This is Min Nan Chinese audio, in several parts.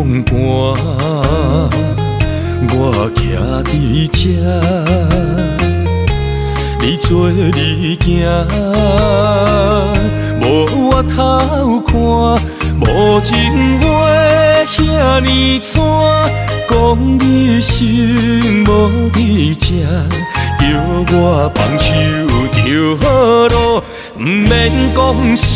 風寒，我徛佇這，你做你行，無回頭看，無情話遐呢蔡，講你心無佇這，叫我放手就好囉，毋免講啥。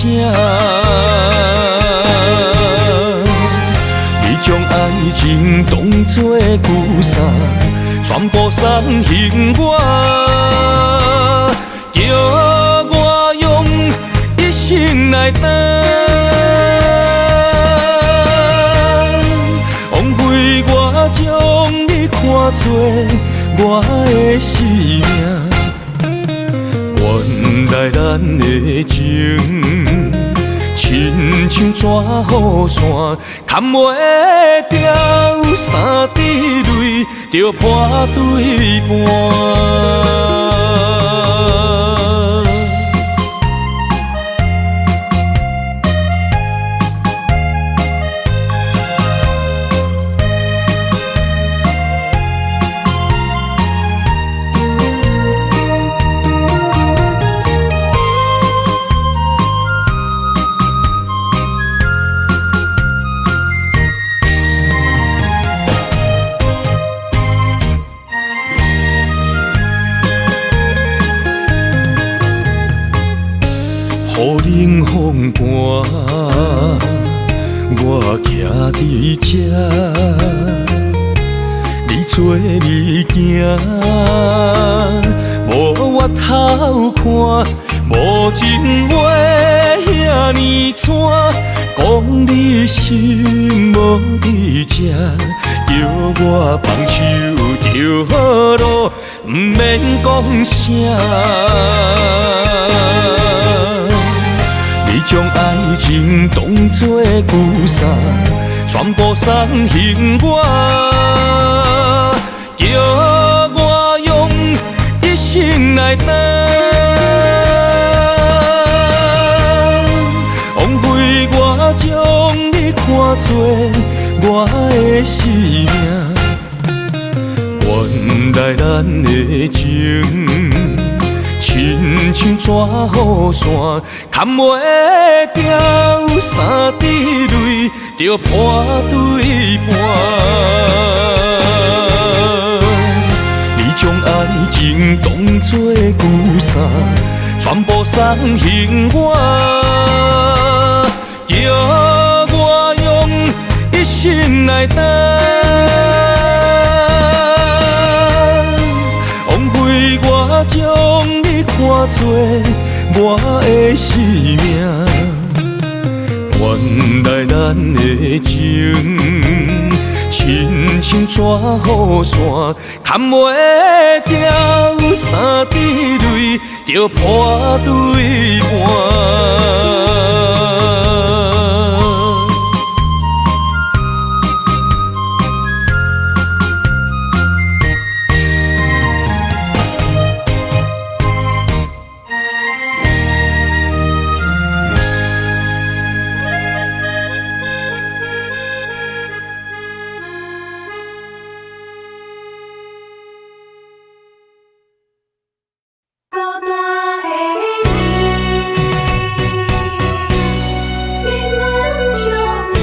你將愛情當作舊衫，全部送還我，叫我用一生來擔。枉費我將你看做我的生命，原來咱的情親像紙雨傘，牽袂牢，三滴淚就破對半。雨冷風寒，我徛佇這，你做你行，無回頭看，無情話遐呢蔡，講你心無佇這，叫我放手就好囉，毋免講啥。你將愛情當作舊衫，全部送還我，叫我用一生來擔。枉費我將你看做我的生命，原來咱的情親像紙雨傘，牽袂牢，三滴淚就破對半。你將愛情當作舊衫，全部送還我，叫我用一生來擔。枉費我將你看做我的生命，原來咱的情親像紙雨傘，牽袂牢，三滴淚就破對半。孤單的暝，永遠相依。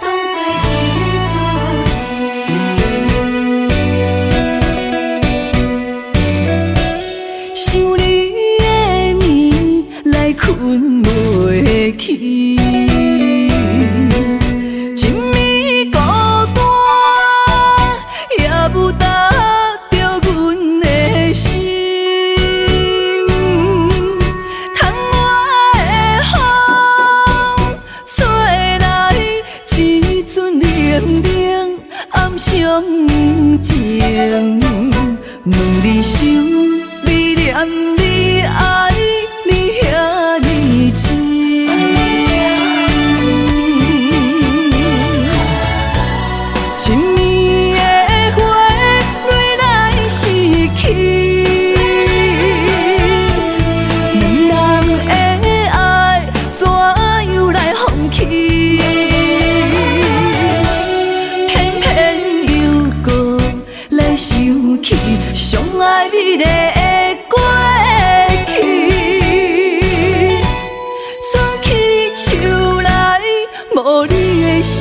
當作一齣戲，想你的暝來睏袂去，一暝孤單也無搭著阮的心。窗外的風吹來一陣冷冷暗傷情，問你想你念你愛你遐呢深。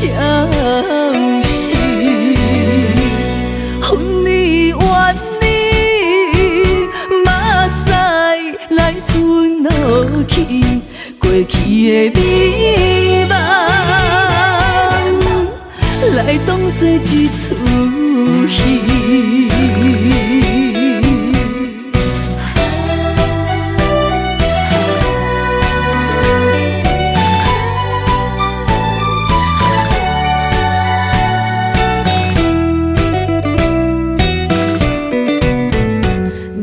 消息。恨你怨你，目屎來吞落去，過去的美夢，來當作一齣戲。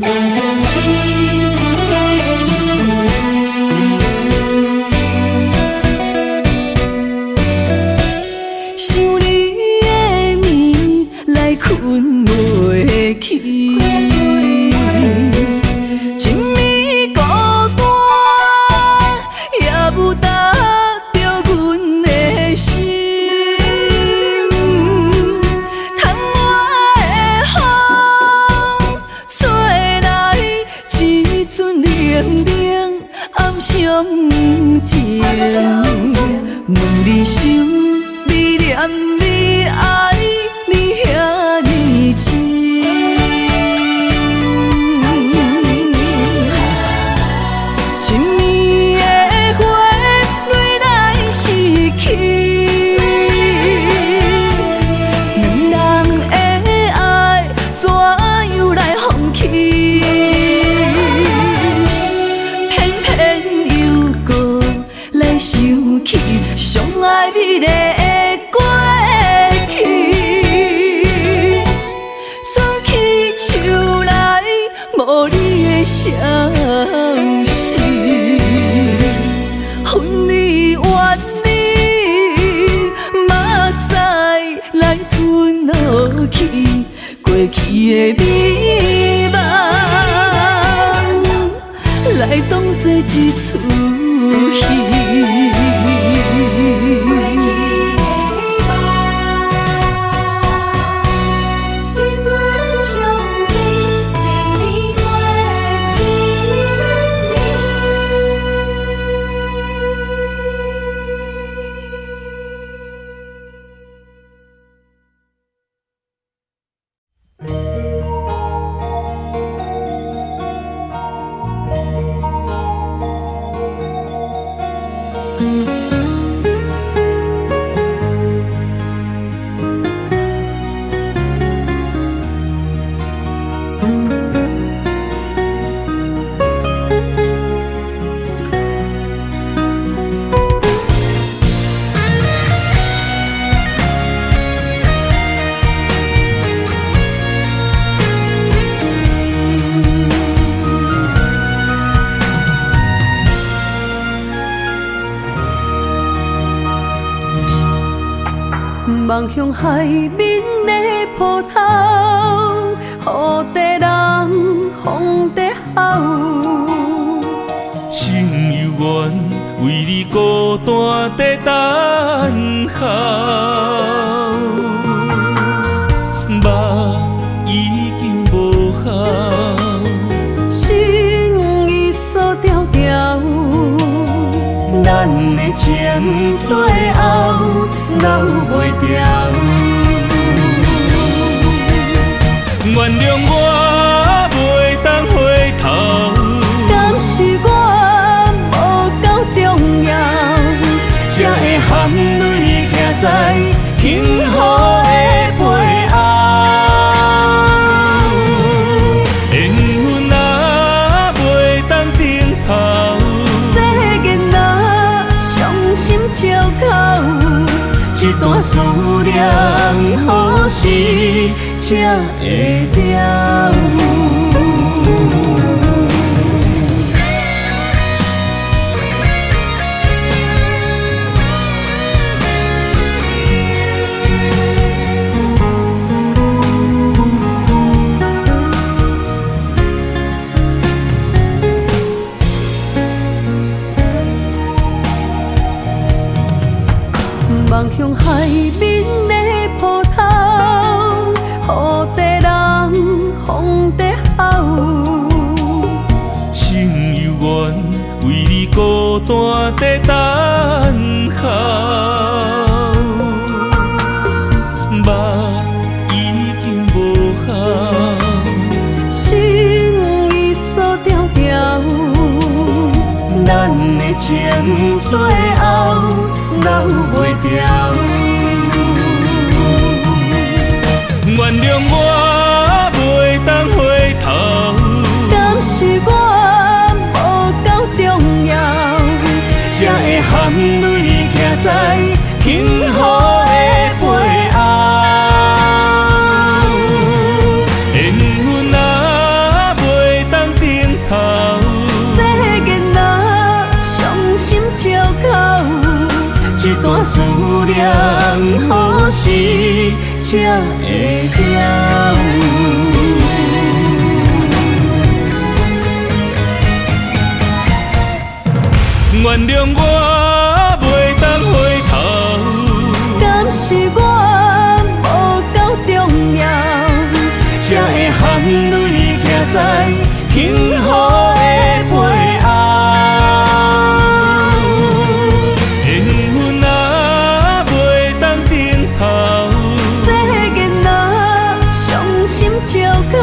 来当一出假想你的暝來睏袂去，一暝孤單，也無搭著阮的心。窗外的風吹來一陣冷冷暗傷情，問你想你念你愛你遐爾深。一暝的花蕊來失去，兩人的愛怎樣來放棄？偏偏又閣來想起上愛美麗的過去，春去秋來無你的消息，恨你怨你，目屎來吞落去，過去的美夢，來當作一齣戲。過去的夢，因阮相见，一暝過一暝。望向海面的波濤，雨在人，風在吼。心猶原為你孤單在等候，夢已經無效，心已锁牢牢，咱的情最後留袂牢。原諒我袂當回頭，敢是我無夠重要，才會含淚徛在幸福的背後。緣分啊，袂當等候，世間若傷心借口，這段思念何時才會了？望向海面的波濤，雨在人，風在吼。心猶原為你孤單在等候。情最後留袂牢。原諒我袂當回頭，敢是我無夠重要，才會含淚徛在幸福的背後。緣分啊，袂當等候，世間啊，傷心借口，這段思念何時才會了？原諒我袂當回頭，敢是我無夠重要，才會含淚徛在幸福的背後。緣分啊，袂當等候，世間啊，傷心借口，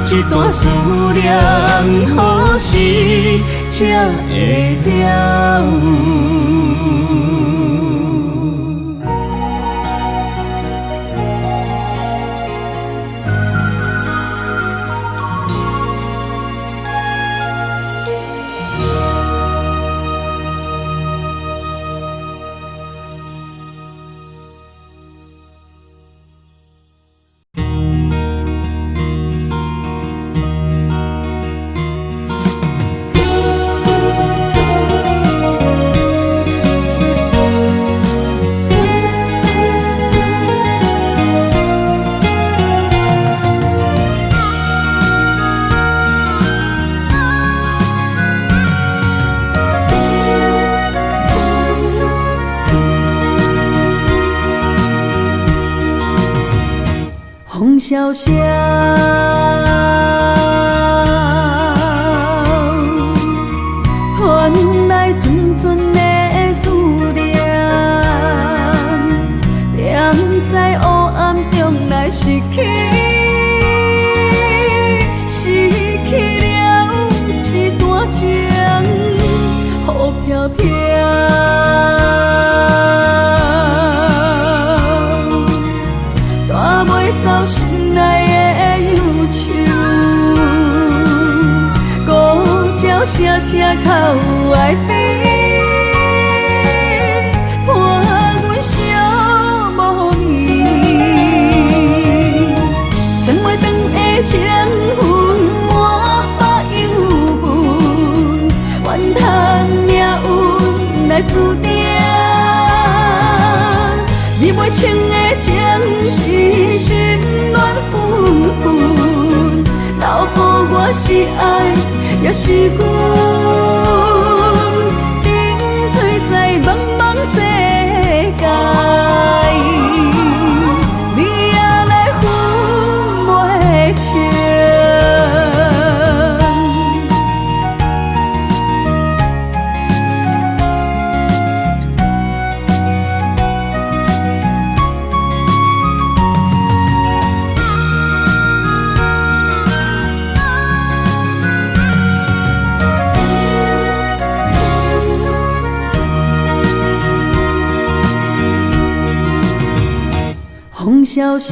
這段思念何時才會了？風蕭蕭，傳來陣陣的思念，踮在黑暗中來失去，失去了這段情，雨飄飄。帶袂走心內的憂愁，孤鸟聲聲哭愛悲，伴阮寂无眠。转袂转的情分，满腹忧闷，怨叹命运来注定。你袂清的情是心乱纷纷，留予我是愛也是恨，沉醉在茫茫世界，你也來分袂清。風蕭蕭，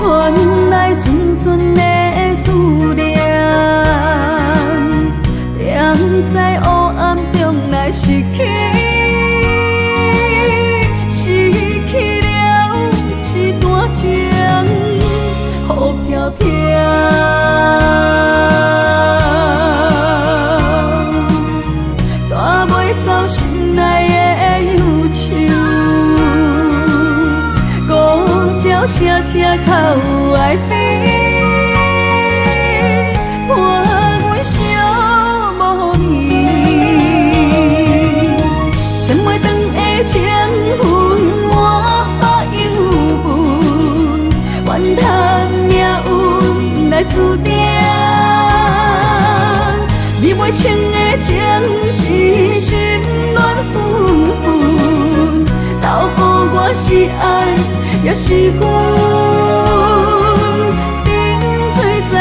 傳來陣陣的思念，踮在黑暗中來失去，失去了這段情，雨飄飄。帶袂走心內的憂愁，孤鳥聲聲哭愛悲，伴阮寂无眠。转袂转的情分，满腹憂闷，怨叹命運來注定。你袂清的情是心亂紛紛，留予我是愛也是恨，沉醉在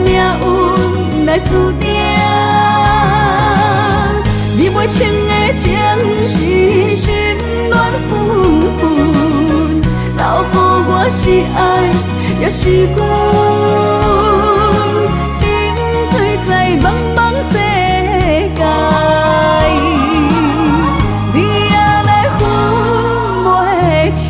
命運來注定。你袂清的情是心亂紛紛，留予我是愛抑是恨？沉醉在茫茫世界，你也來分袂清。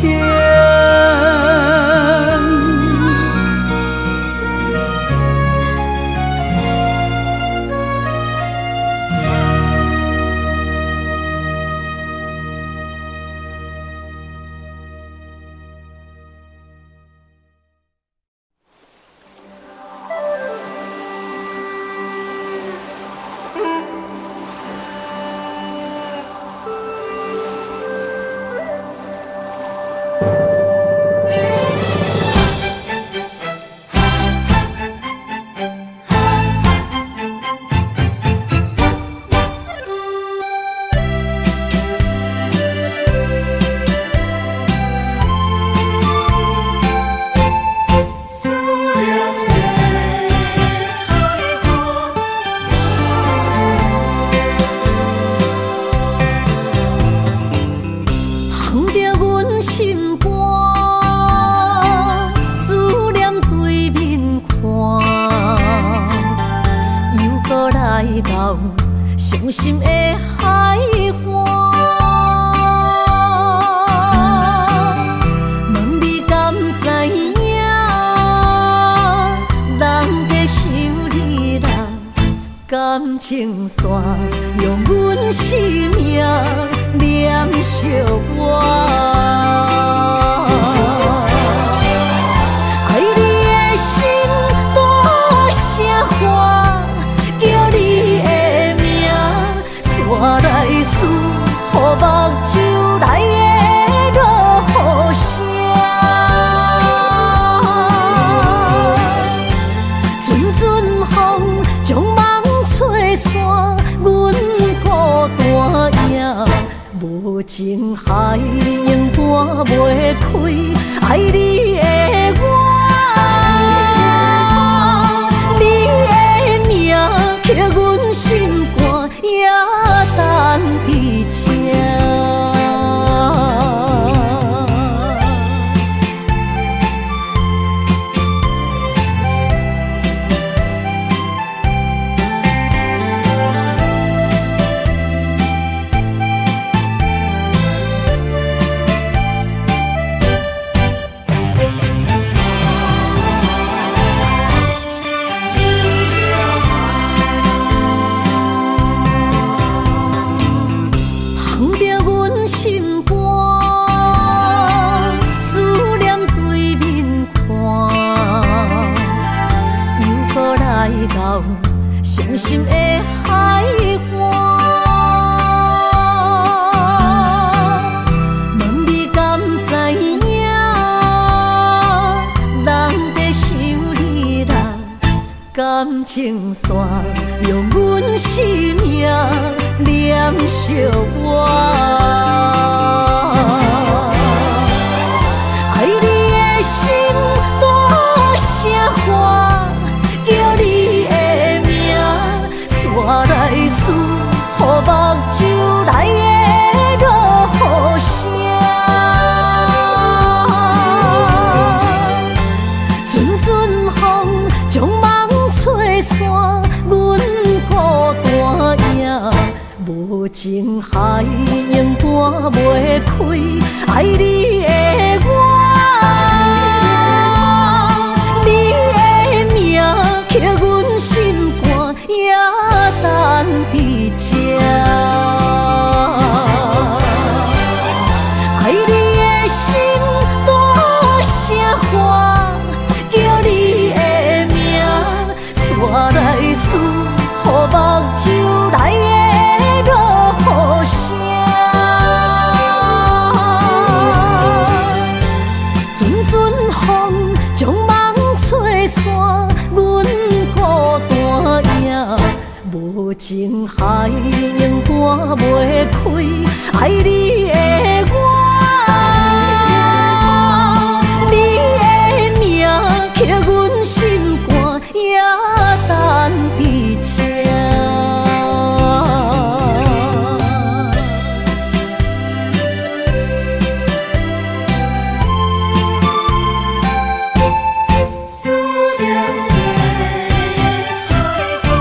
烘著阮心肝，思念對面看，又閣來到傷心的海岸。問你敢知影，人在想你啦，感情線用阮生命連相活。愛你的心大聲喊，叫你的名，煞來输予目睭內的落雨聲。陣陣風將夢吹散，阮孤單影。無情海永搬袂開，愛你的我，你的名刻阮心肝，也等佇這。烘著阮心肝，思念對面看，又閣來到傷心的海岸。問你敢知影，人在想你啦，感情線用阮生命連相活。愛你的心大聲喊，叫你的名，煞來输予目睭內的落雨聲。陣陣風將夢吹散，阮孤單影。無情海永搬袂開，愛你的我，你的名刻阮心肝，也等佇這。愛你的心大聲喊，叫你的名，煞來输予目睭內的落雨聲。陣陣風將夢吹散，阮孤單影。無情海永搬袂開，愛你的我，你的名刻阮心肝，也等佇這。思念的海岸。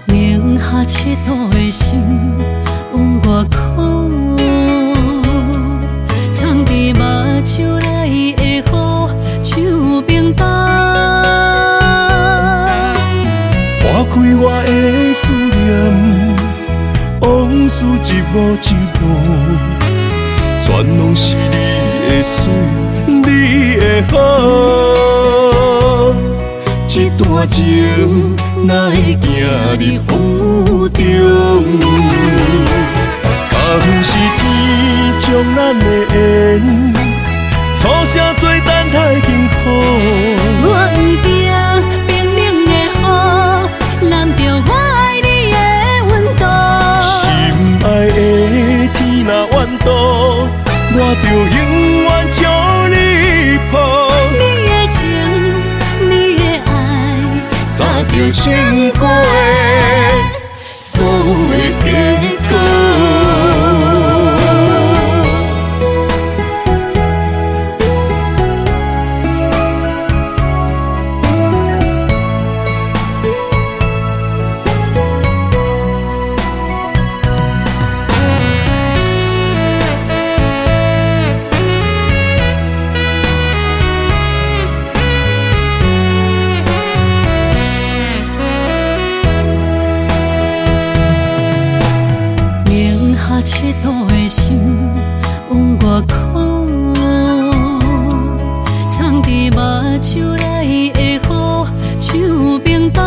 零下7度的心有偌苦，藏伫目睭内的雨像冰冻。破开我的思念，往事一幕一幕，全攏是你的媠，你的好。這段情哪會行入風雨中？敢是天將咱的緣，錯寫做等待幸福。我不驚冰冷的雨淋著我愛你的溫度。心愛的天若怨毒，我就永遠將你抱。你的情，你的愛，早就成過所有的結果。零下7度的心有偌苦，藏伫目睭內的雨像冰凍。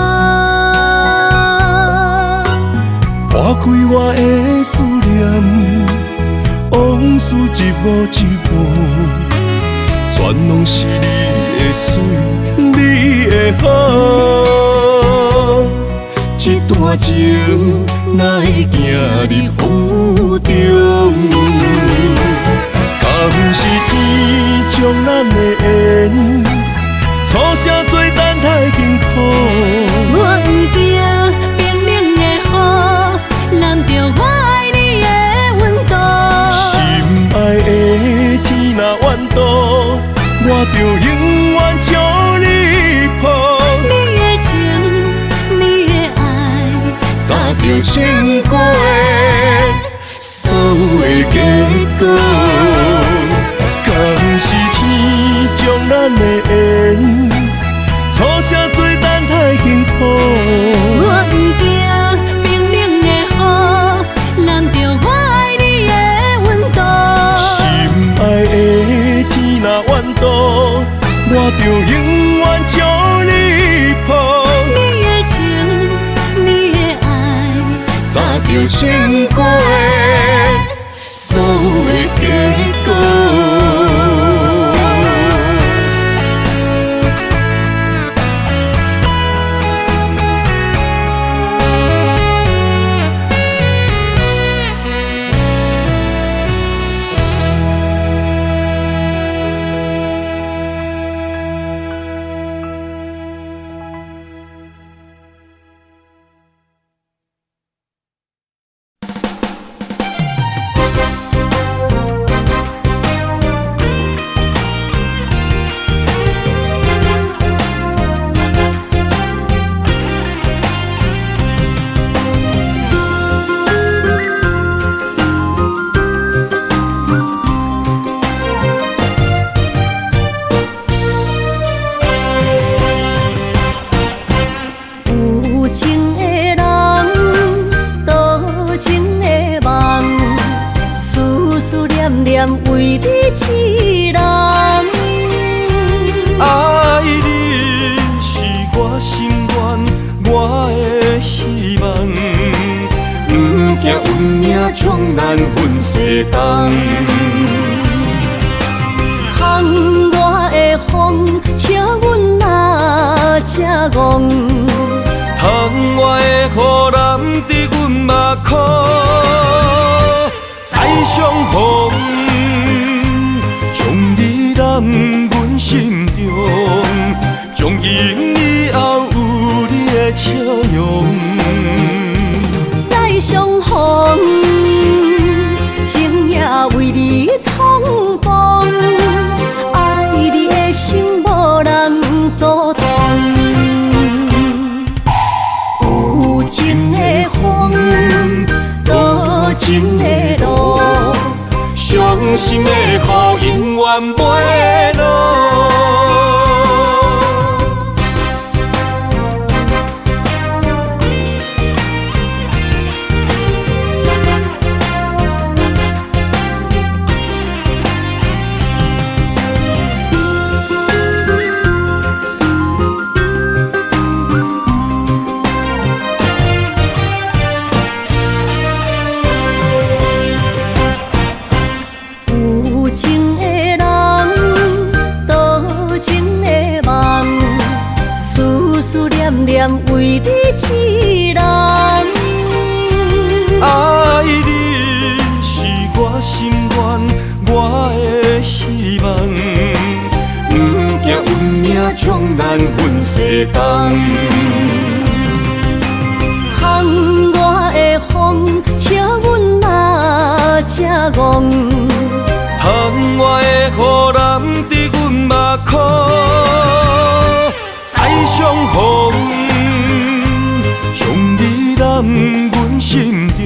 破開我的思念，往事一幕一幕，全攏是你的媠，你的好。這段情哪會行入風雨中？敢是天將咱的緣，錯寫做等待幸福。我不驚冰冷的雨淋著我愛你的溫度。心愛的天若怨毒，我就永遠將你抱。你的情，你的愛，早就成過所有的結果。敢是天將咱的緣，錯寫做等待幸福。我不驚冰冷的雨淋著我愛你的溫度。心愛的天若怨毒，我就永遠將你抱。你的情，你的愛，早就成過所有的結果。一人。愛你是我心願，我的希望。毋驚運命將咱分西東。窗外的風，笑阮若這戇。窗外的雨淋得阮目眶，再相逢，將你攬阮心中，從今以後有你的笑容。再相逢，情也為你重逢，愛你的心無人阻擋。有情的風，多情的路，傷心的雨永遠袂落。有情的人，多情的夢，思思念念為你一人。愛你是我心願，我的希望。毋驚運命將咱分西東。窗外的風，笑阮若這戇。窗外的雨淋得阮目眶，再相逢，將你攬阮心中，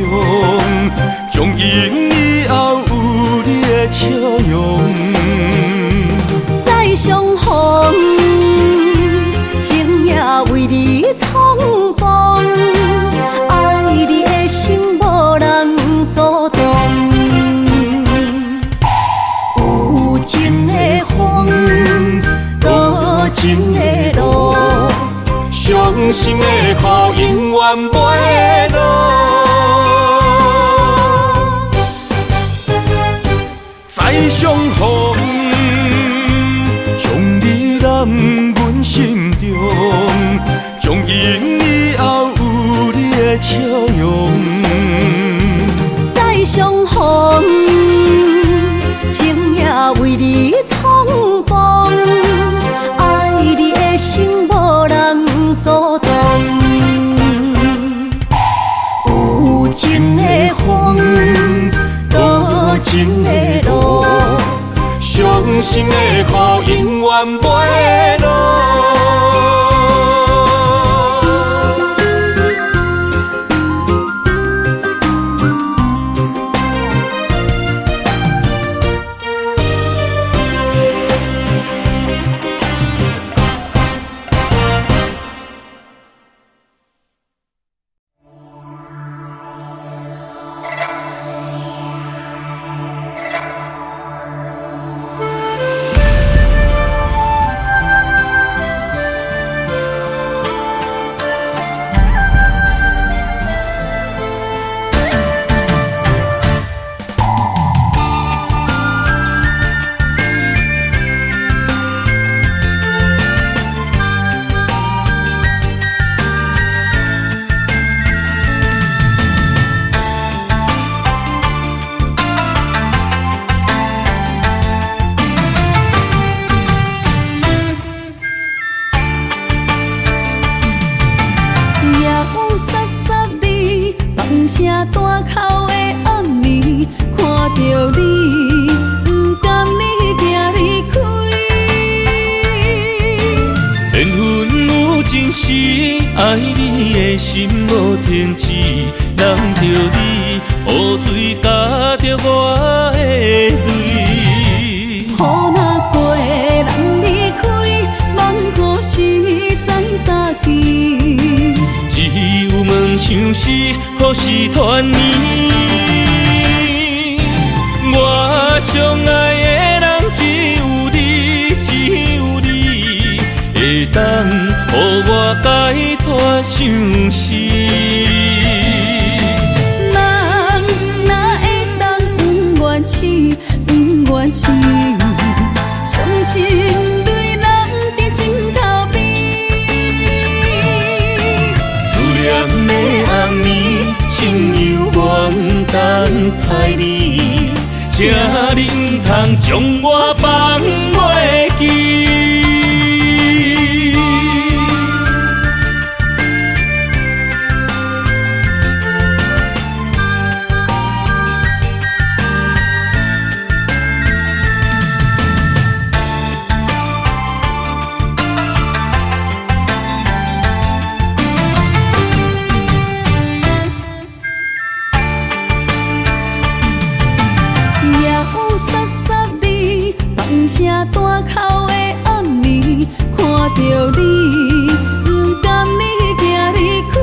從今以後有你的笑容。再相逢，情也為你重逢，愛你的心無人阻擋。有情的風，多情的路，傷心的雨永遠袂落。再相逢，將你攬阮心中，從今以後有你的笑容。再相逢，情也為你重逢，愛你的心無人阻擋。有情的風，多情的路，傷心的雨永遠袂落。夜雨潲潲你，放声大哭的暗暝，看著你，不甘你行離開。緣分有情時，愛你的心無停止，攬著你，雨水咬著我的淚。雨若過，人離開，夢何時再相見？只有問相思何時團圓？我上愛的人，會當予我解脫相思。夢哪會當毋願醒，毋願醒，傷心淚淋佇枕頭邊。思念的暗暝，心猶原等待你，請你毋通將我放袂記。夜雨潲潲，你放声大哭的暗暝，看著你，毋甘你行離開。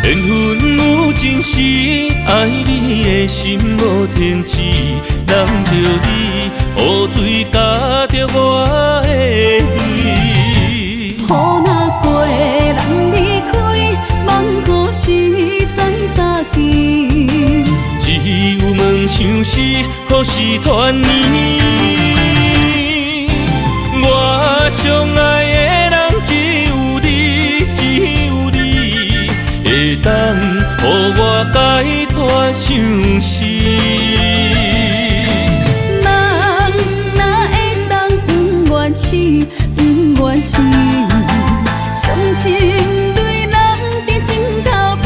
緣分有情時，愛你的心無停止，攬著你，雨水咬著我的淚。雨若過，人離開，夢何時再相見？只有問相思，何時團圓？我上愛的人只有你，只有你，會當予我解脫相思。夢哪會當毋願醒，毋願醒，傷心淚淋佇枕頭邊。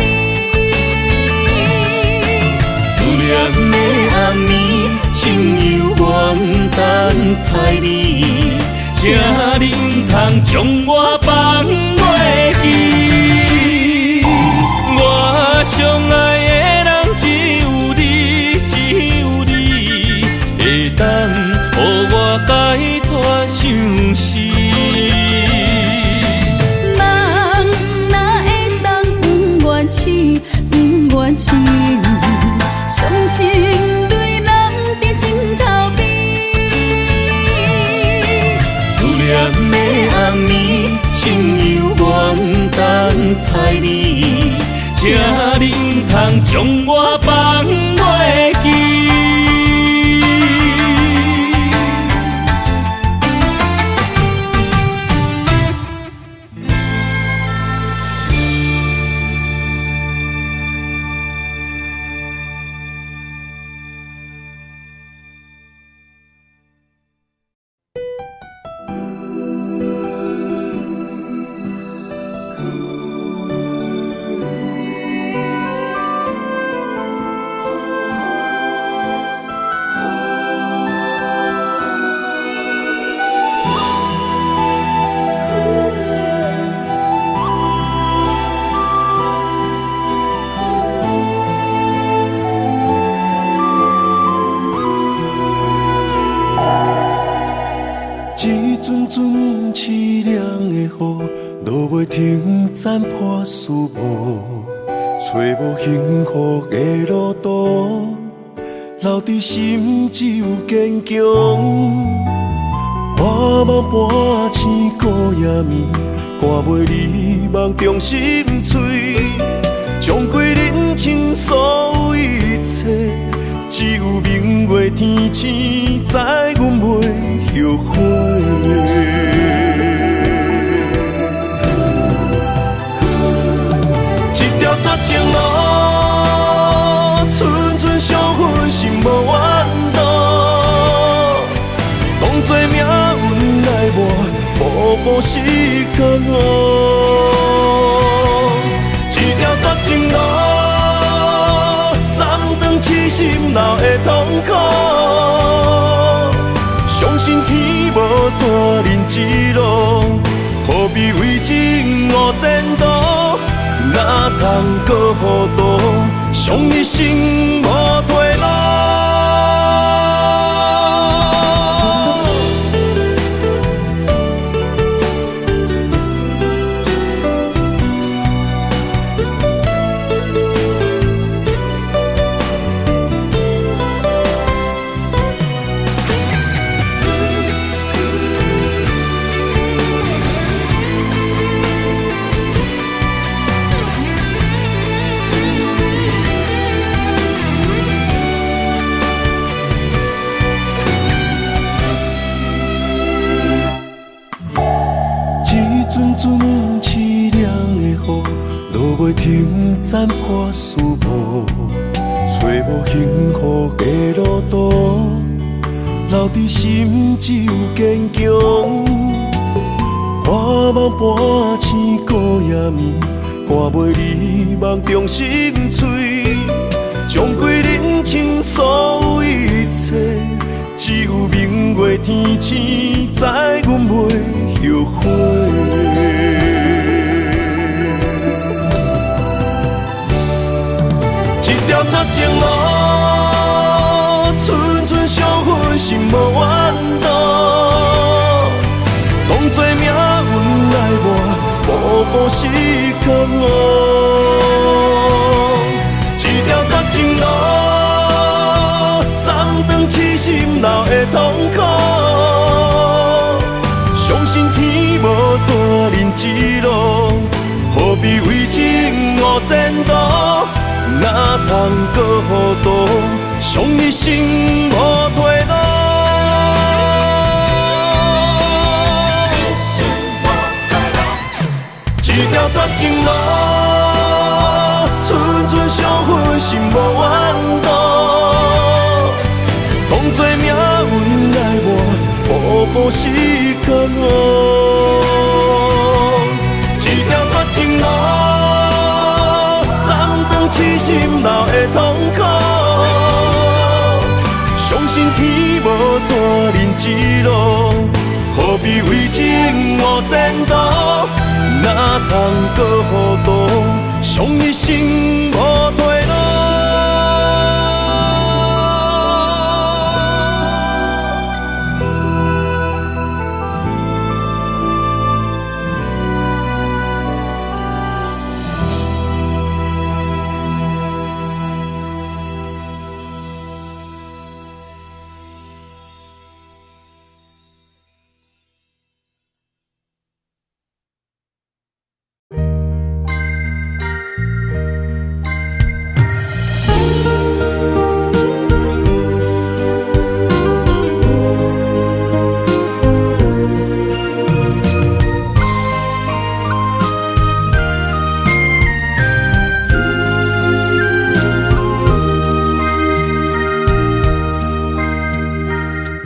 思念的暗暝，心猶原等待你，請你毋通將我放袂記。我上愛的人只有你，只有你，會當予我解脫相思。夢哪會當毋願醒，毋願醒，傷心淚淋佇枕頭邊。思念的暗暝，心猶原等待你，請你毋通將我放袂記。一阵阵凄凉的雨，落袂停，斩破思无，找无幸福的路途，留伫心只有坚强。满梦半醒孤夜暝，看袂离梦中心碎，将过人生所有一切，只有明月天星知阮袂後悔。一條絕情路，寸寸傷痕心無怨毒，當作命運來磨，步步是江湖。一條絕情路，斬斷痴心留的痛苦。相信天無絕人之路，何必為情誤前途？哪通閣糊塗，傷一生無退路。袂停斩破思无，揣无幸福的路途，留伫心只有坚强。半梦半醒孤夜暝，看袂你梦中心碎，将归人生所有一切，只有明月天星知阮袂后悔。一条绝情路，寸寸伤痕心无怨毒。当作命运来磨，步步是江湖。一条绝情路，斩断痴心留的痛苦。相信天无绝人之路，何必为情误前途？哪通阁糊涂，伤一生无退路。一条绝情路，寸寸伤痕心无怨毒。当作命运来磨，步步是江湖。一条绝情路，斩断痴心留的痛苦。相信天无绝人之路，何必为情误前途？哪通阁糊涂，伤一生无退路。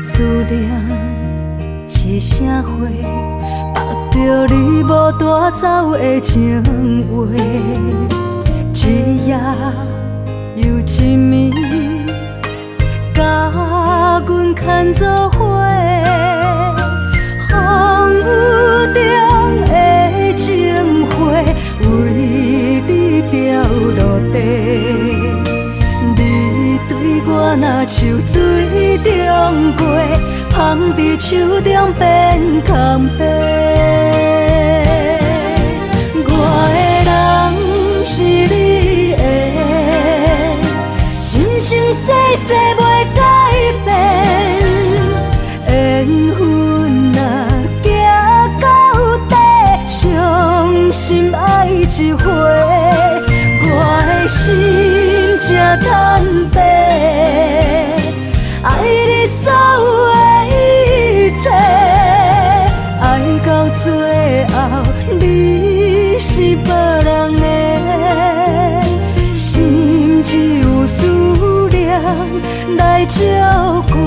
思念是啥货？縛著你无带走的情话，一夜又一暝，共阮牵做伙。风雨中的情花，为你掉落地。你对我若像水中月，捧伫手中变空白。我的人是你的，生生世世袂改变。缘分若行到底，伤心爱一回，我的心这坦白，爱你所有的一切，爱到最后你是别人的，心只有思念来照过。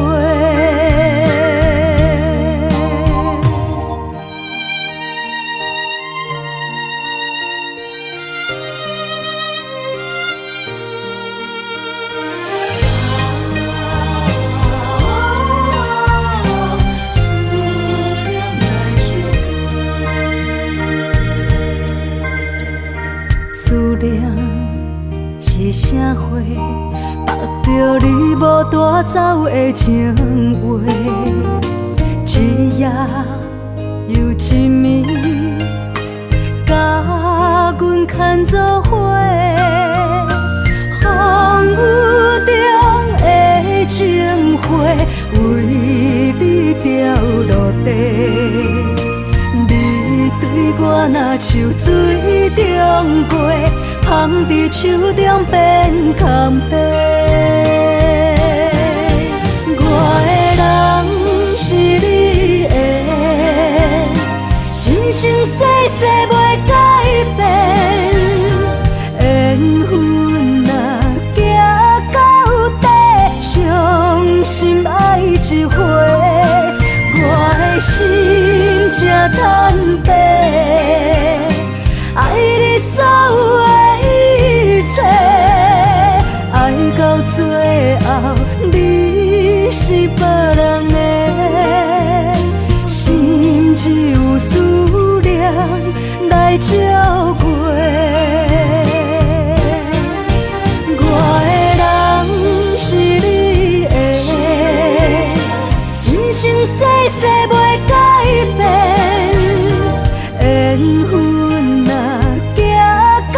思念来相思念是啥货？縛著你无带走的情话，一夜又一暝，共阮牵做伙。风雨中的情花，为你掉落地。你对我若像水中月，捧伫手中变空白。我的人是你的，生生世世袂改变。照顧。我的人是你的，生生世世袂改變。緣分若行到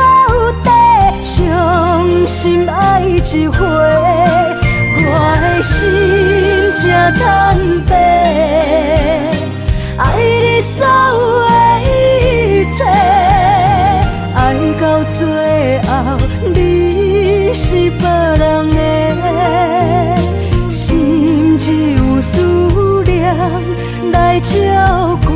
底，傷心愛一回。我的心這坦白，愛你所有的一切，愛到最後你是別人的，心只有思念來照顧。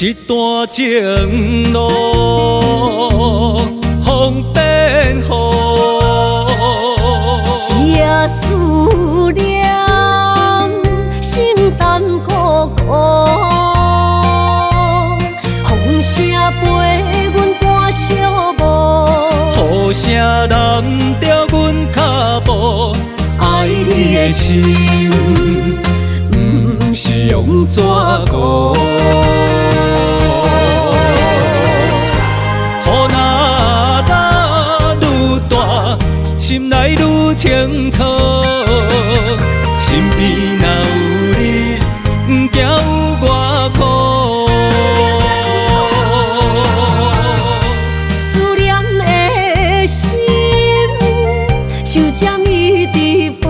一段情路，風變雨，一夜思念，心淡孤孤。風聲陪阮趕小步，雨聲淋著阮腳步，愛你的心，毋是用紙糊。心內愈清楚，身邊若有你，毋驚有偌苦。思念的心，像針一直補，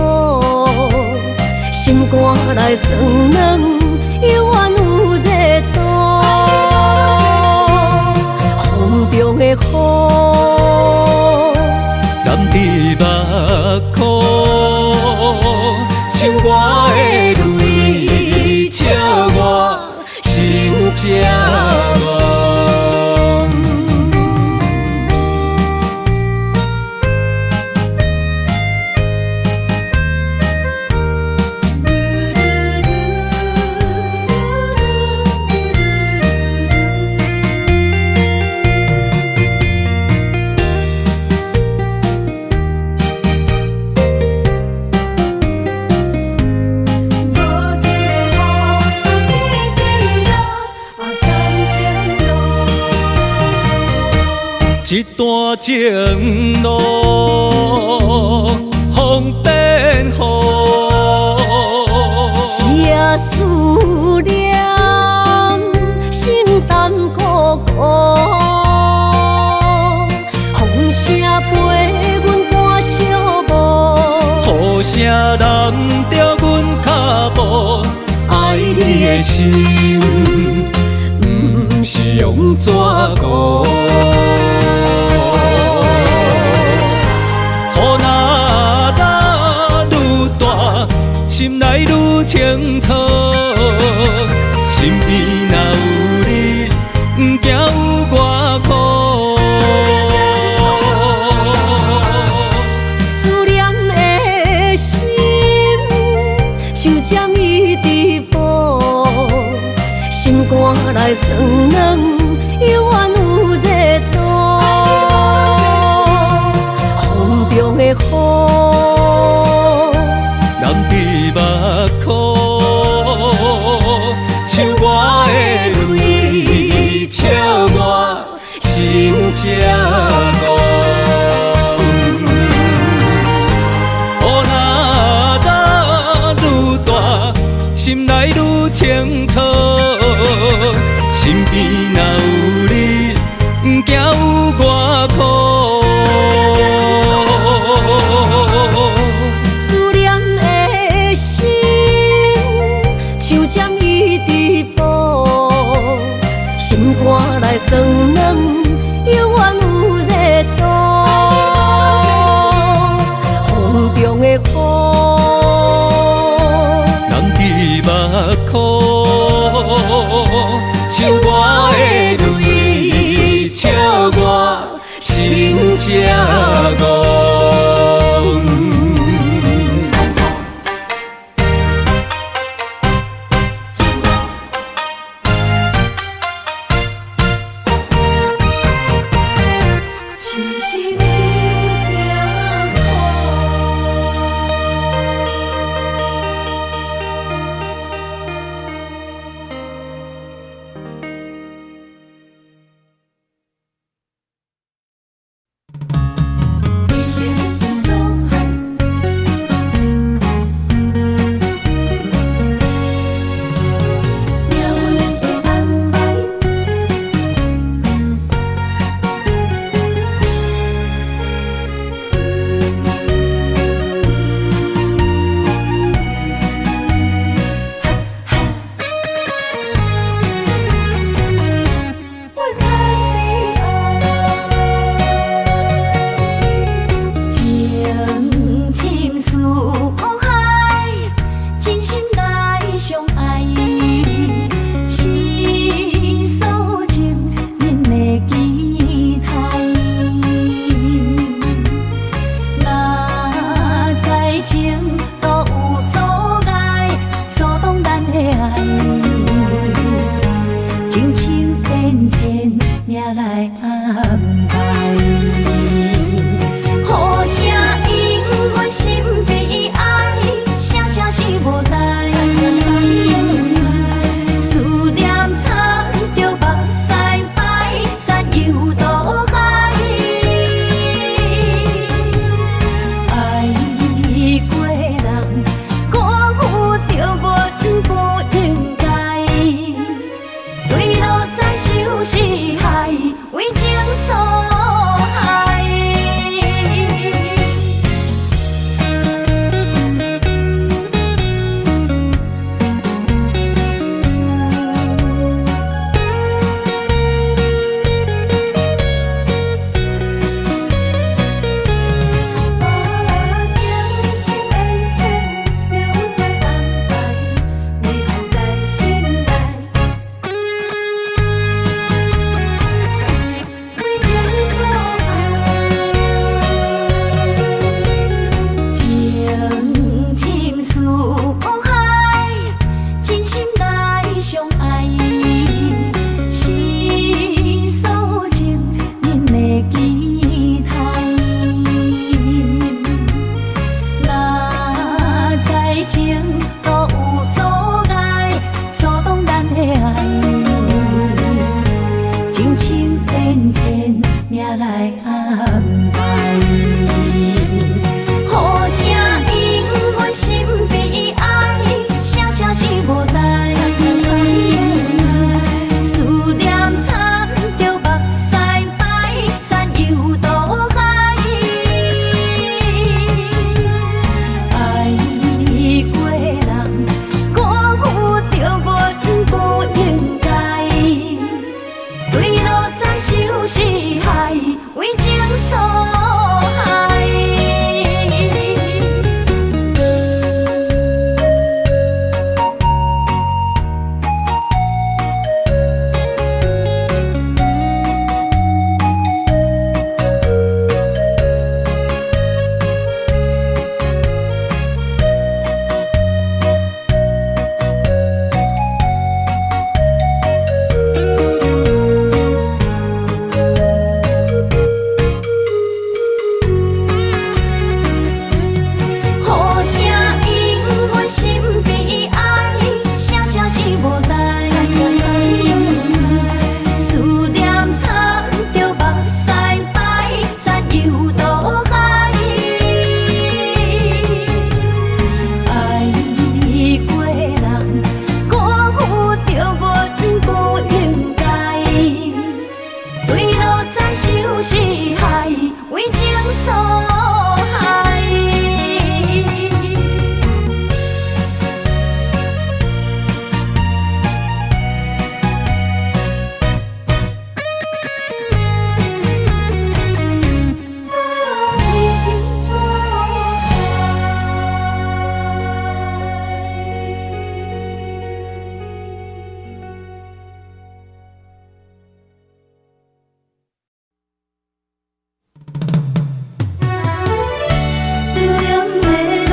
心肝內酸軟，猶原有熱度。風中的雨，淋佇目眶，像我的淚，笑我心這戇。一段情路，風變雨，一夜思念，心淡孤孤。風聲陪阮趕小步，雨聲淋著阮腳步，愛你的心，毋是用紙糊。雨若落愈大，心內愈清楚，身邊若有你，毋驚有偌苦。思念的心，像針一直補，心肝內酸軟，猶原有熱度。風中的雨，淋佇目眶，像我的淚，來安排。雨聲因阮心悲哀，聲聲是無奈。思念摻著目屎排，山遊渡海。愛過人，辜負著阮不應該，墜落在相思海，為情所害。情深緣淺，命運的安排，遺憾在心內。為情所害，情深似海，真心來相愛，是所有情人的期待。若知情路有阻礙，阻擋咱的愛，情深緣淺，命來安排。雨聲因阮心悲哀，聲聲是無奈。思念摻著目屎排，山遊渡海。愛過人，辜負著阮不應該，墜落在相思海，為情所害。雨聲因阮心悲哀，聲聲是無奈。思念摻著目屎排，山遊渡海。愛過人，辜負著阮不應該，墜落在相思海，為情所害。為情所害。思念的人，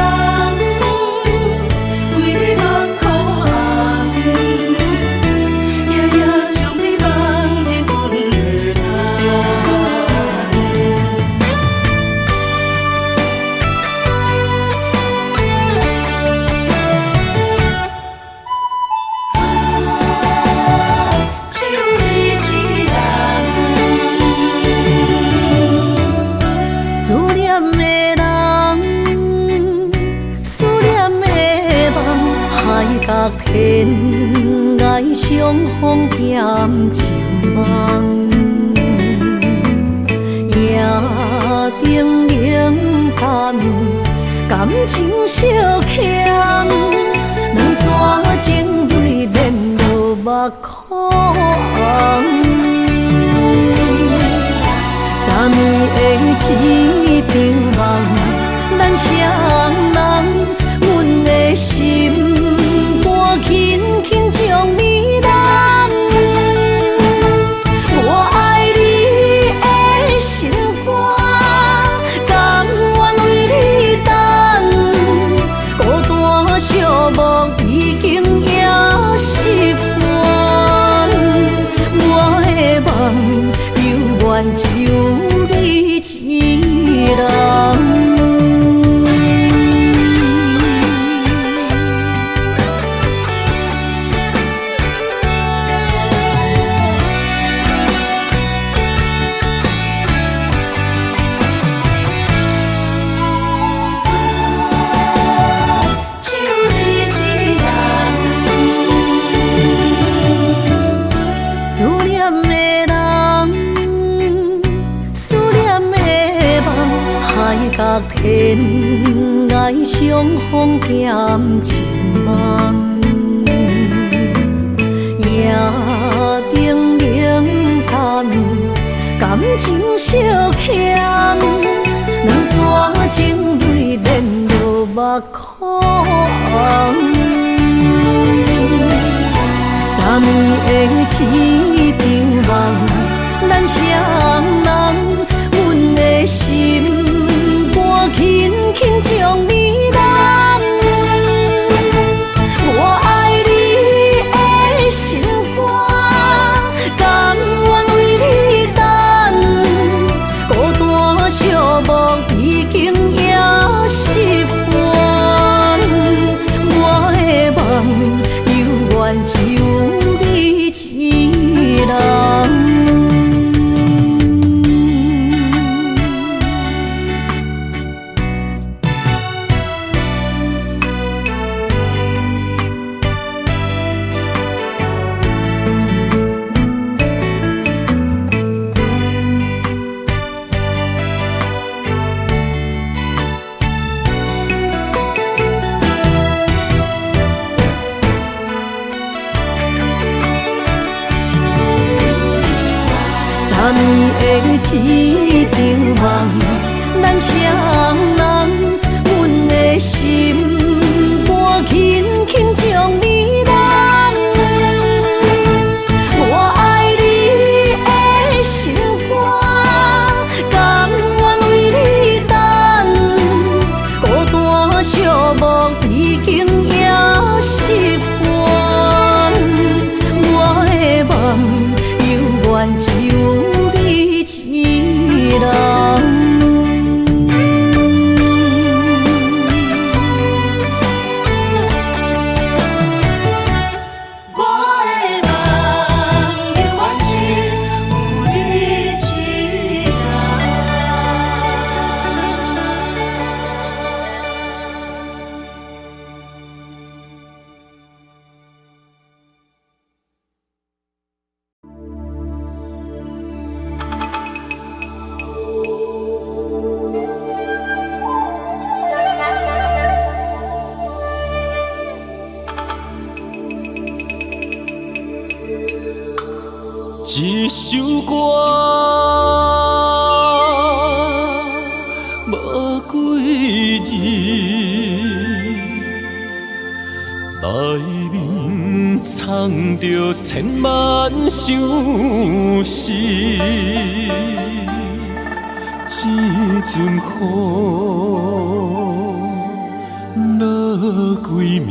為你目眶紅，夜夜將你放入阮的內。只有你一人。思念的人，思念的夢，海角天涯相逢兼情夢。夜燈冷淡，感情相欠，兩逝情淚免落目眶紅。昨暝的一場夢，咱雙人，阮的心肝輕輕將你攬。我愛你的心肝，甘願為你等，孤單寂寞已經也習慣。我的夢猶只有你一人。只有你一人。思念的人，思念的梦，海角天涯相逢踮一梦，夜灯冷淡，感情相欠，两撮情泪连落目眶红。昨暝的一场梦，咱双人，阮的心肝轻轻将你揽。我爱你的心肝，甘愿为你等，孤单寂寞已经也习惯。我的梦犹原只有你一人。昨暝的一场梦，咱双人，阮的心肝轻轻将你揽。我爱你的心肝，甘愿为你等，孤单寂寞已经也习惯。我的梦犹原只有你一人。我的梦犹原只有你一人。一首歌，无几字，内面藏著千万相思。这阵雨落规暝，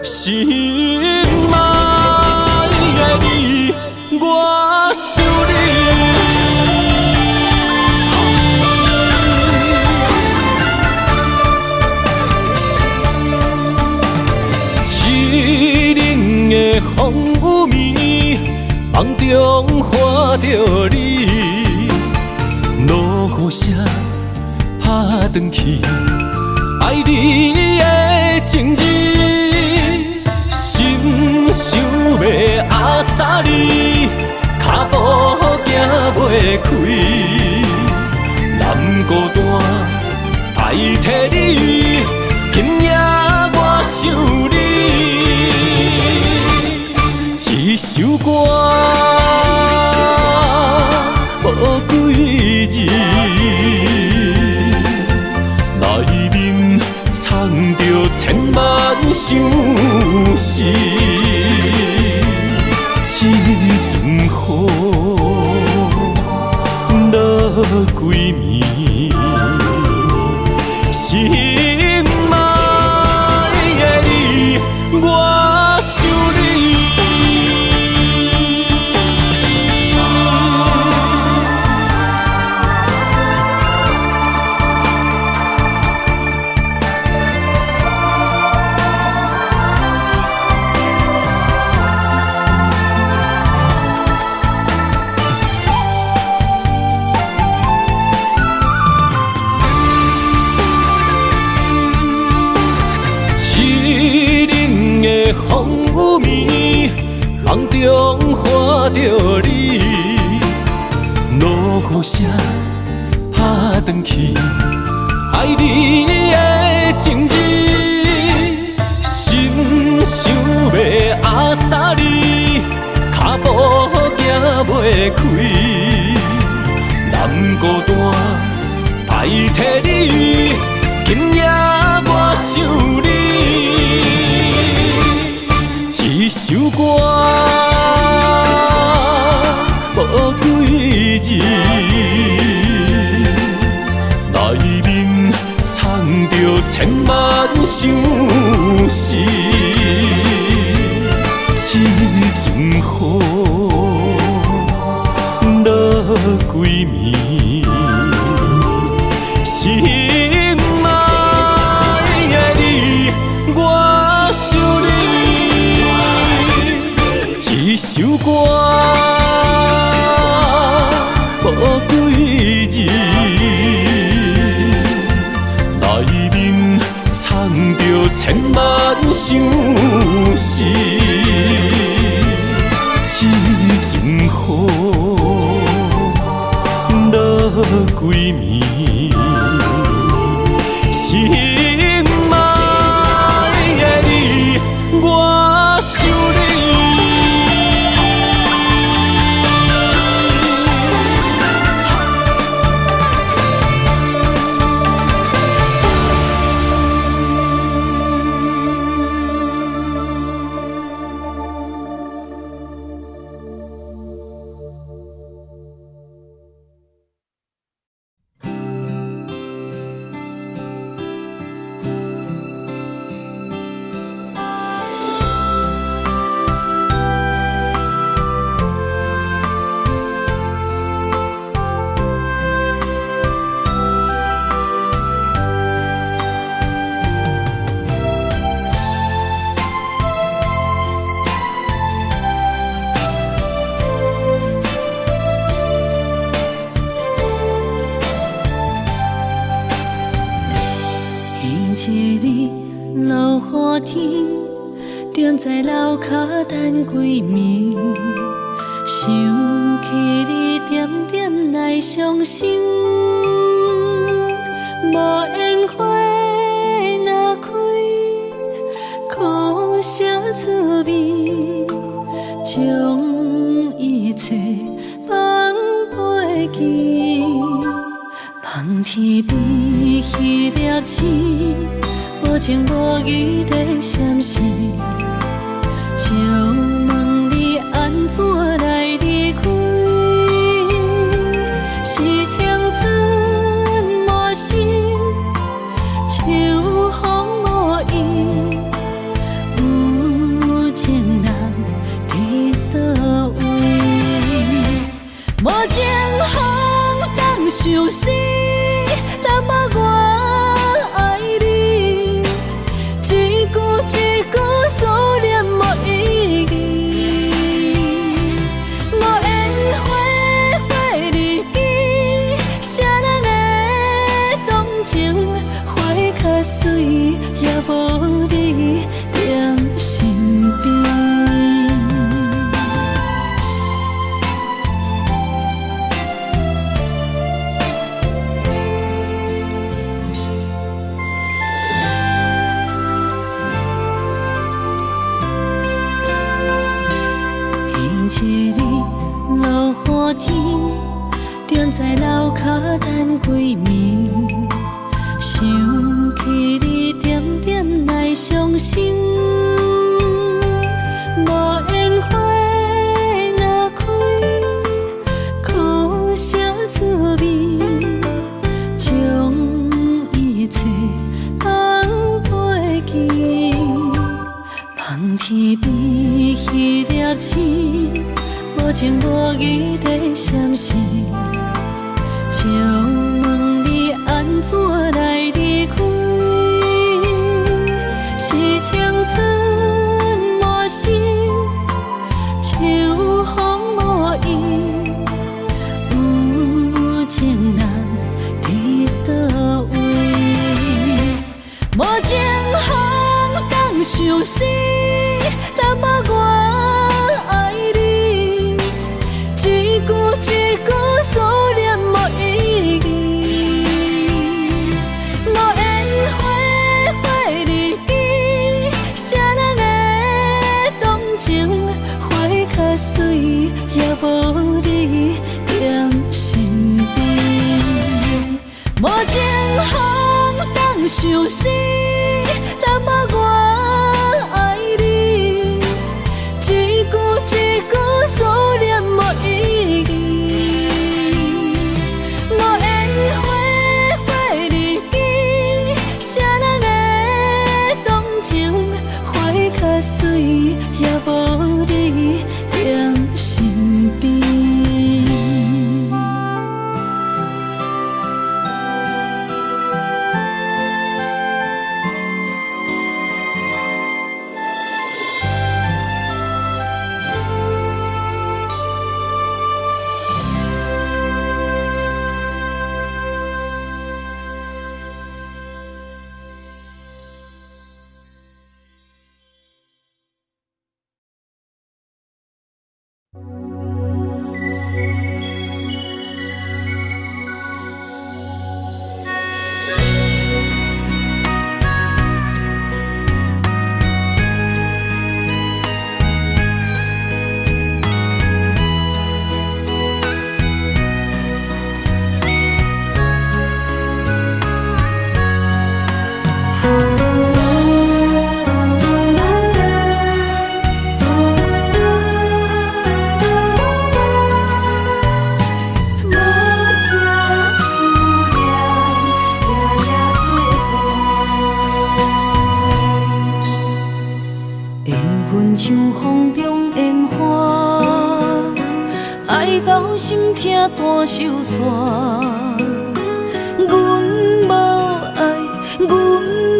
心爱的你，我想你。凄冷的风雨暝，梦中看著你，落雨声拍转去，爱你的情字，心想欲压死你，脚步行袂开，人孤单代替你，今夜我想你。一首歌，无几字，内面藏著千万相思。这阵雨落规暝，心爱的你，我想你。风雨暝，梦中看著你。落雨声拍转去，爱你的情字，心想欲压死你，跤步行袂开，人孤单代替你，今夜我想你，一首歌无几字，内面藏著千万相思，这阵雨落规暝，心爱的你，我想你，一首歌无几字，内面藏著千万相思，这阵雨落规暝，心爱的你，我想你。彼一日落雨天，踮在楼跤等几暝，想起你点点来伤心，无言花若开，苦涩滋味，将一切放袂记。望天边彼粒星，无情无义地闪烁，笑问你按怎来离开？是青春满身，秋风无意，有情人伫佗位？无情风当相思，淡薄我爱你，一句一句思念无意义，无缘花花日记，谁人的动情，花较水也无你踮身边。彼一日落雨天，踮在楼跤等几暝，想起你点点来伤心，无言花若开，苦涩滋味，将一切放袂记。望天边彼粒星，无情无义地闪烁，笑问你按怎来离开？是青春满身，秋风无意，有情人伫佗位？无情风当相思，淡薄我愛你，一句一句思念無意義，無緣花花日記，啥人會動情？花較水也無你踮身邊。無情風當相思，淡薄我愛你，一句一句思念無意義。無緣花花日記，啥人會動情？花較水也無你踮身邊。無啥思念，夜夜做緣分像風中煙花，愛到心痛怎收煞？阮無愛，阮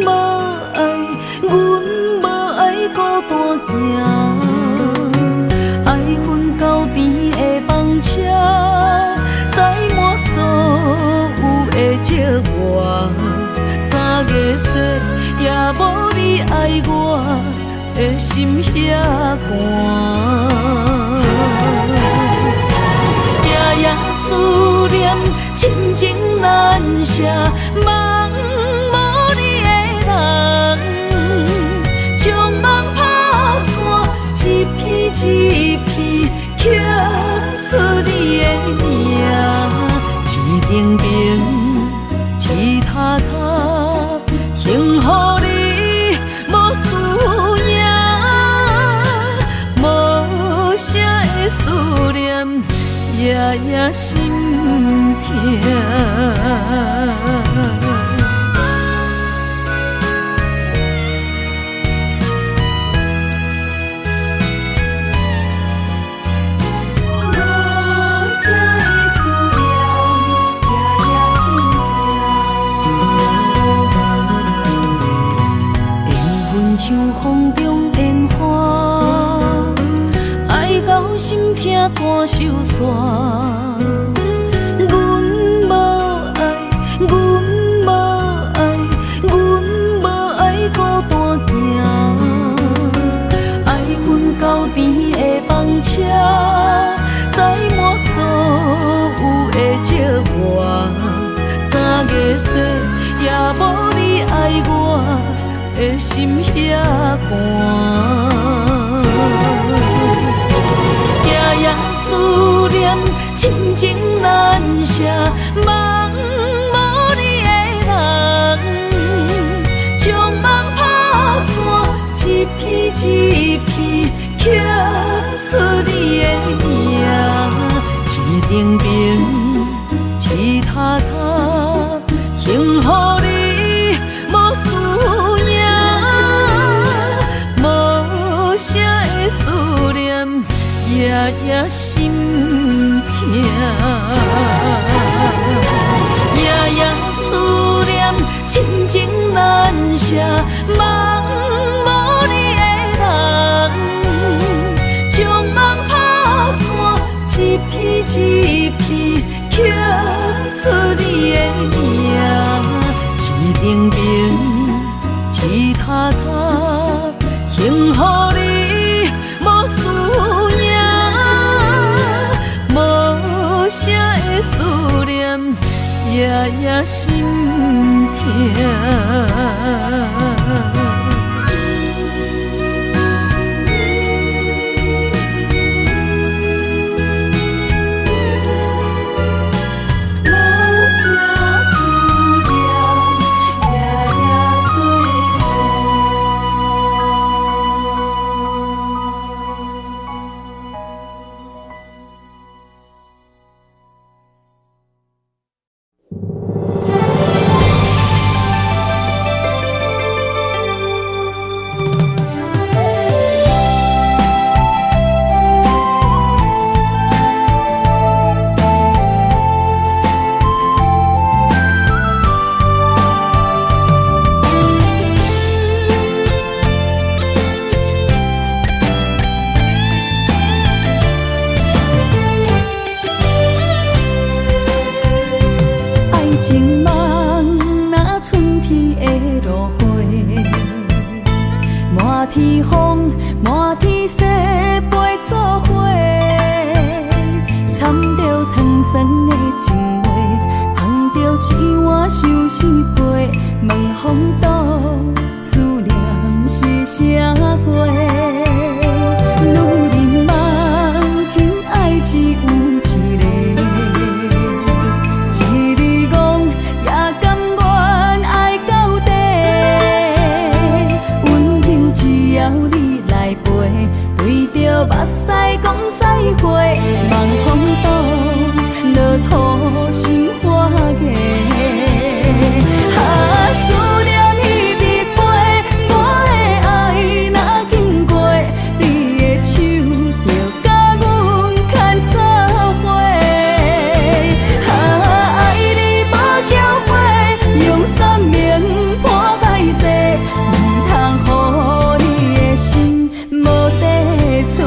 無愛，阮無愛孤單行。愛恨交纏的班車，載滿所有的折磨。三月雪也無你愛我的心遐寒。夜夜思念，親情難捨，夢無你的人，將夢拍散，一片一片刻出你的名，一頂燈，一塔塔，幸予你無輸贏，無聲的思念，夜夜心疼。無聲的思念，夜夜心疼。緣分像風中煙花，愛到心痛怎收煞？阮無愛，阮無愛，阮無愛孤單行。愛恨交纏的班車，載滿所有的折磨。三月雪也無你愛我的心遐寒。夜夜思念，親情難捨，夢無你的人，將夢拍散，一片一片刻出你的名，一頂燈，一塔塔，幸予你無輸贏，無聲的思念，夜夜心疼。夜夜思念，親情難捨，夢無你的人，將夢拍散，一片一片刻出你的名，一頂燈，一塔塔，幸予你。聲的思念，夜夜心疼。无声思念，夜夜做雨。愛情夢若春天的露花，滿天風，滿天雪飛做伙，掺著糖酸的情話，捧著一碗相思杯，問風度思念是啥花？女人夢真愛只有一个。一日戇也甘願愛到底，溫柔只要你來陪，對著目屎講再會，望風度落土心花芽。啊，思念一直飛，我的愛若經過，你的手就共阮牽做伙。啊，愛你無後悔，用生命破海誓，毋通予你的心無地揣。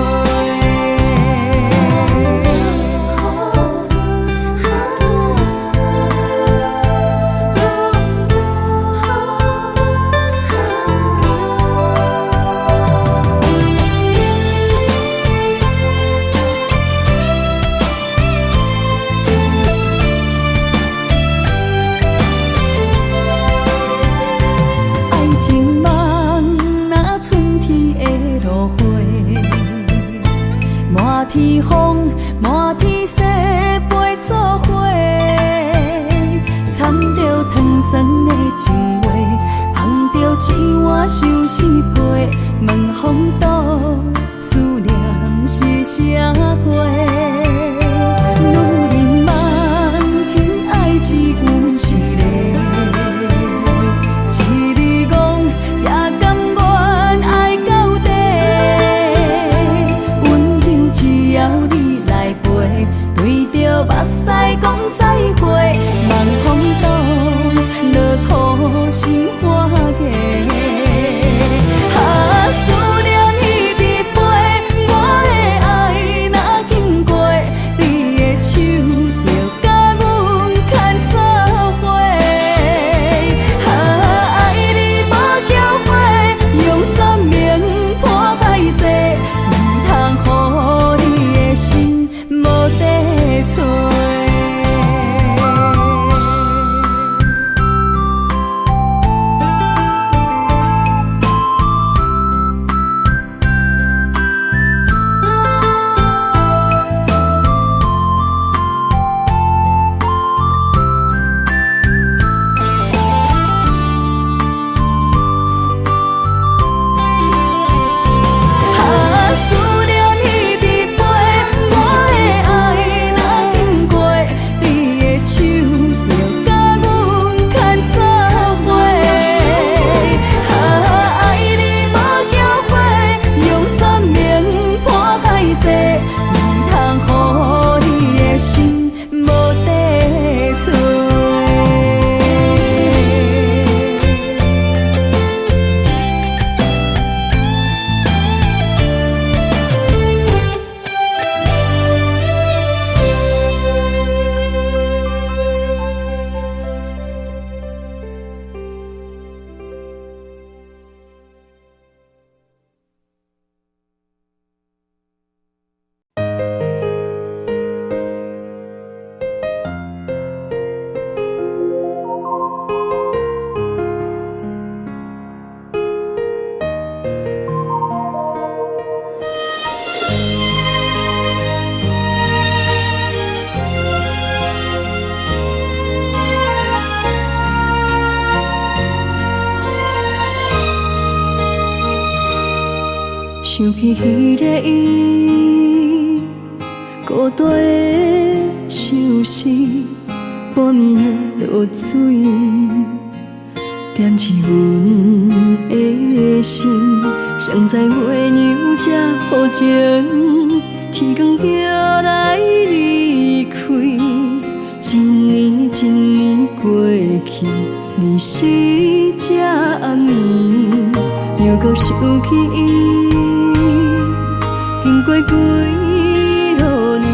愛情夢若春天的露花，滿天風，滿天雪飛做伙，掺著糖酸的情話，捧著一碗相思杯，問風度思念是啥花？女人夢真愛只有一個。一日戇也甘願愛到底，溫柔只要你來陪，對著目屎講再會，望風度落土心花芽。啊，思念一直飛，我的愛若經過，你的手就共阮牽做伙。啊，愛你無後悔，用生命破海誓，毋通予你的心無地揣。想起彼个伊，孤單的相思，半暝的露水，點醒阮的心。誰知月娘這薄情，天光就來離開，一年一年過去，二時這暗暝，猶閣想起伊，經過幾落年，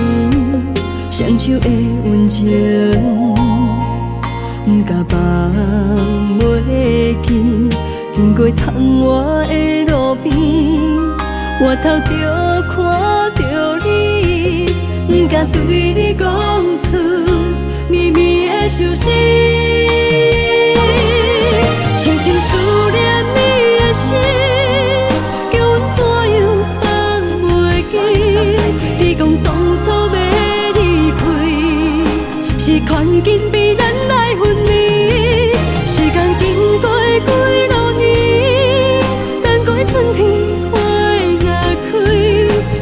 雙手的溫情，毋敢放袂記。經過窗外的路邊，回頭就看著你，毋敢對你講出绵绵的相思。深深思念你的心，叫阮怎樣放袂記？你講當初欲離開，是環境逼咱來分離。時間經過幾落年，等過春天花若開，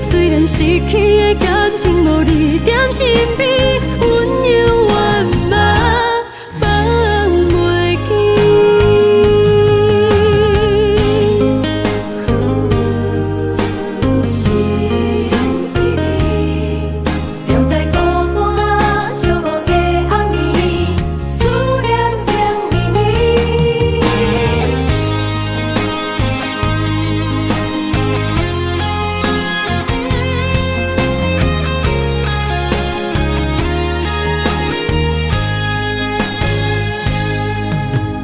雖然失去的感情無你踮身邊，阮猶原嘛放袂記。心稀微，踮在孤單寂寞的暗暝，思念情綿綿。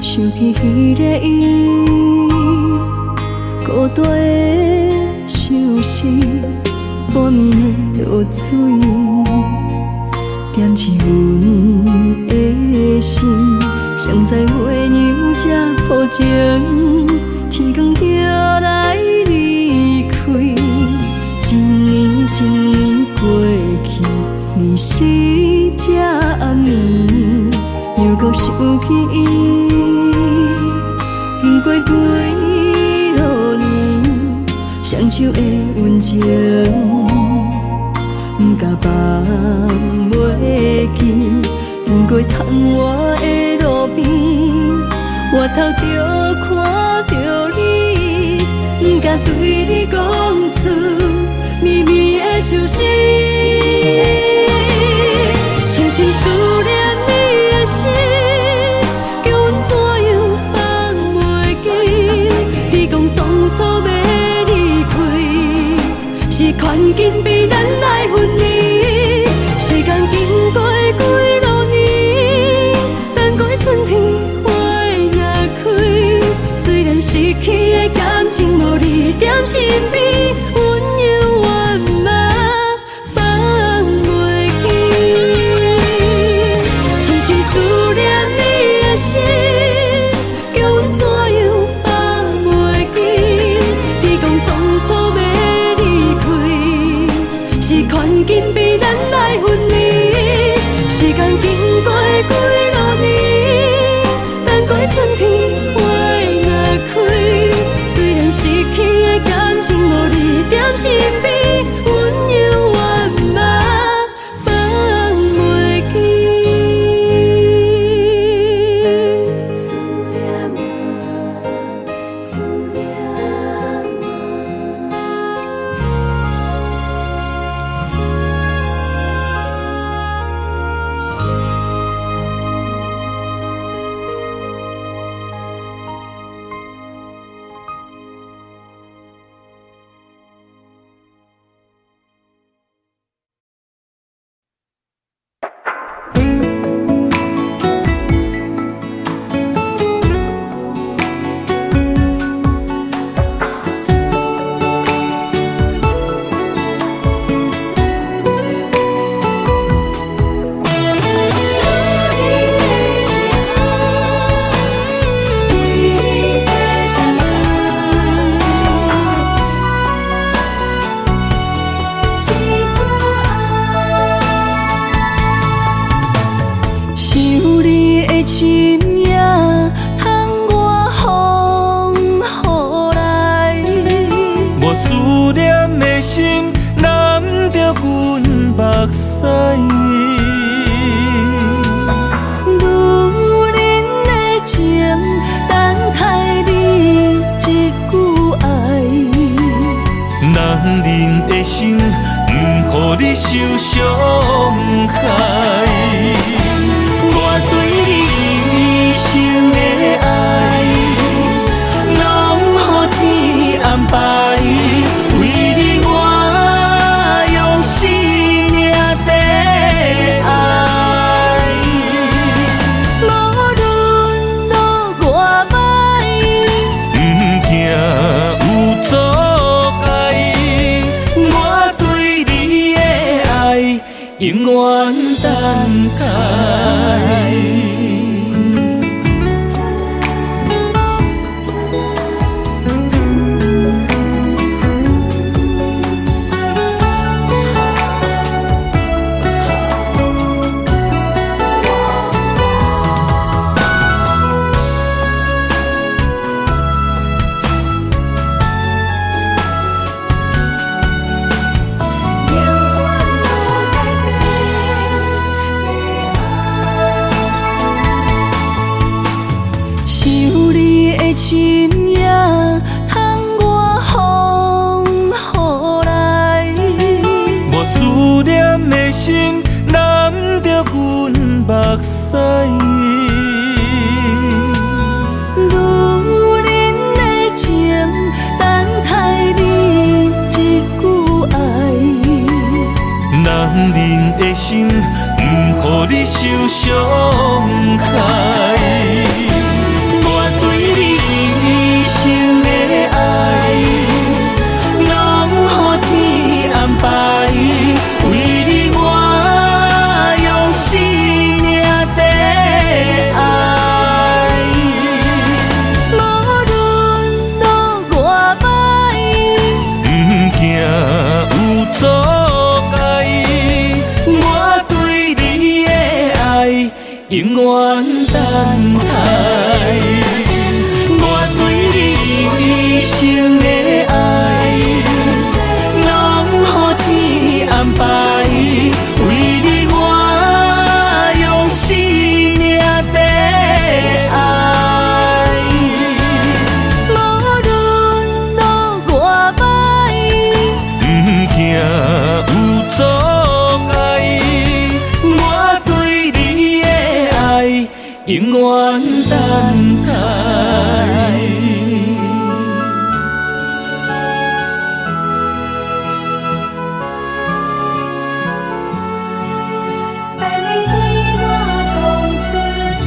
想起彼个伊，孤單的相思，半暝的露水，點醒阮的心。誰知月娘這薄情，天光就來離開，一年一年過去，二時這暗暝，猶閣想起伊，經過幾落年，雙手的溫情，毋敢放袂記。經過窗外的路邊，回頭就看著你，毋敢對你講出绵綿的相思。深深思念你的心，叫阮怎樣放袂記？你講當初欲離開，是環境逼咱來分離。時間經過幾落年，等過春天花若開，雖然失去的感情無你踮身邊，阮猶原嘛放袂記。深深思念你的心，叫阮怎樣放袂記？你講當初欲離開，是環境逼咱來分離。時間經過幾落年，等過春天花若開，雖然失去的感情無你踮身邊，阮猶原嘛放袂記。思念啊，思念啊。为你在等待，一句爱。想你的身影，窗外风雨来。我思念屎。女人的情，等待你一句愛。男人的心，毋予你受傷害。我對你一生的愛，攏予天安排。為你我用生命綴愛。無論路偌歹，毋驚有阻礙，我對你的愛永遠等待。永遠無改變的愛。想你的深夜，窗外風雨來。我思念的心攬著阮目屎。女人的情，等待你一句愛。男人的心，毋予你受傷害。我對你一生的愛，攏予天安排。為你我用生命綴愛。無論路偌歹，毋驚有阻礙，我對你的愛永遠等待。我對你一生的愛，攏予天安排。為你我用生命綴愛。無論路偌歹，毋驚有阻礙，我對你的愛永遠等待。等你對我講出一句。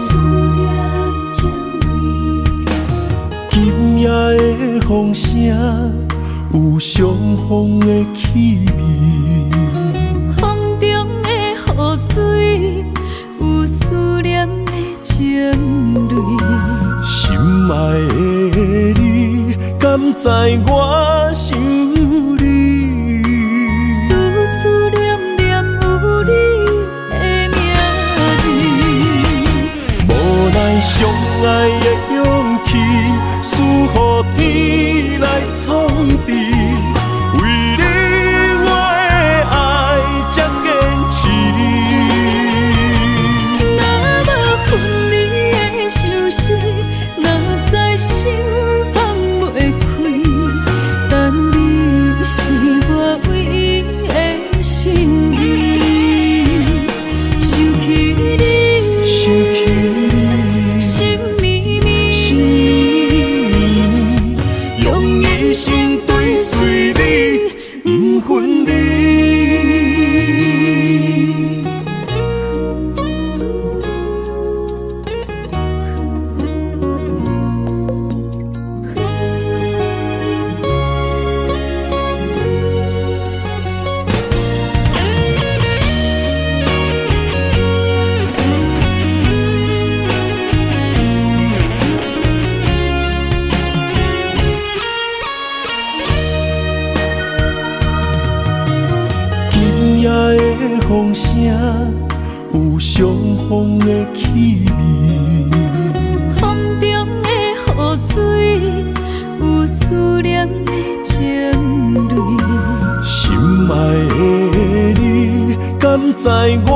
思念情泪。今夜的風聲有傷風的氣味，風中的雨水有思念的情淚。心愛的你，敢知我想你？思思念念有你的名字。無奈相愛的勇氣，輸予天來創治。為你我的愛這堅持。若無分離的相思，哪知心放袂開。空聲，有相逢的氣味。風中的雨水，有思念的情淚。心愛的你，敢知阮